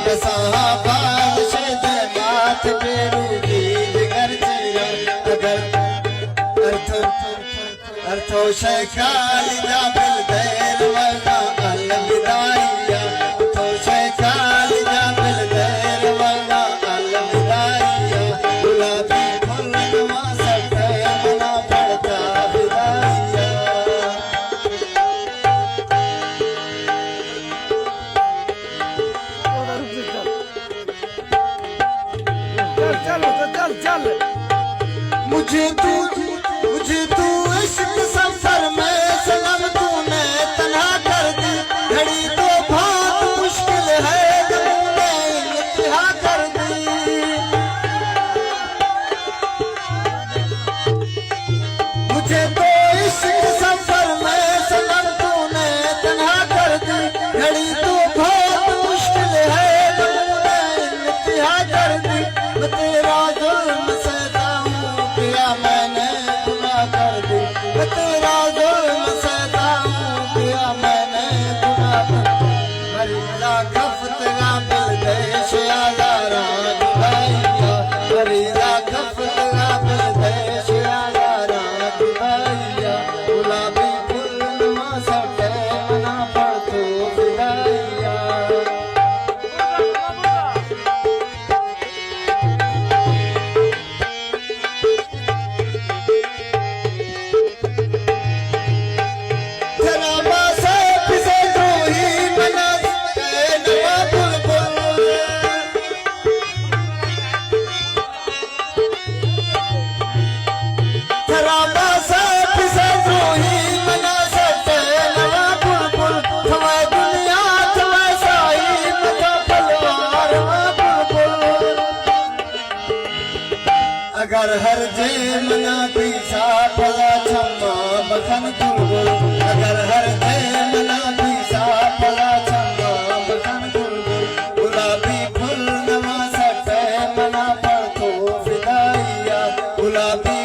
کساں باز شے دے مات پیرو دی دگر چیرا، اگر ارتھو، ارتھو شے کال جا بل دیر وگا الوداعیا، ارتھو شے کال جا بل دیر وگا الوداعیا، گلابی پھل نواں سٹے منا پڑتا فدائیا۔ چل، چل، چل، چل۔ مجھے تو، مجھے تو عشق سفر میں صنم تو نے تنہا کر دی، گھڑی تو بہت مشکل ہے، غموں نے انتہا کر دی۔ مجھے تو عشق سفر میں صنم تو نے تنہا کر دی، گھڑی تو بہت مشکل ہے، غموں نے انتہا کر دی۔ میں تیرا ظلم سہتا ہوں، کیا میں نے گناہ کر دی؟ میں تیرا ظلم سہتا ہوں، کیا میں نے گناہ کر دی؟ مریضا کفت غافل دیش آزارا دنیا، مریضا کفت غافل دیش آزارا دنیا، گلابی پھل نواں سٹے منا پڑتو فدائیا۔ ترا باسے پسے دروہی منا سٹے نواں بلبل۔ ترا باسے پسے دروہی منا سٹے نواں بلبل۔ تھوئے دنیا تھوئے ساہی متا پلوار نواں بلبل۔ اگر ہر جے منا پیسا پلا چما بکن بلبل، اگر ہر جے منا پیسا پلا چما بکن بلبل، گلابی پھل نواں سٹے منا پڑتو فدائیا، گلابی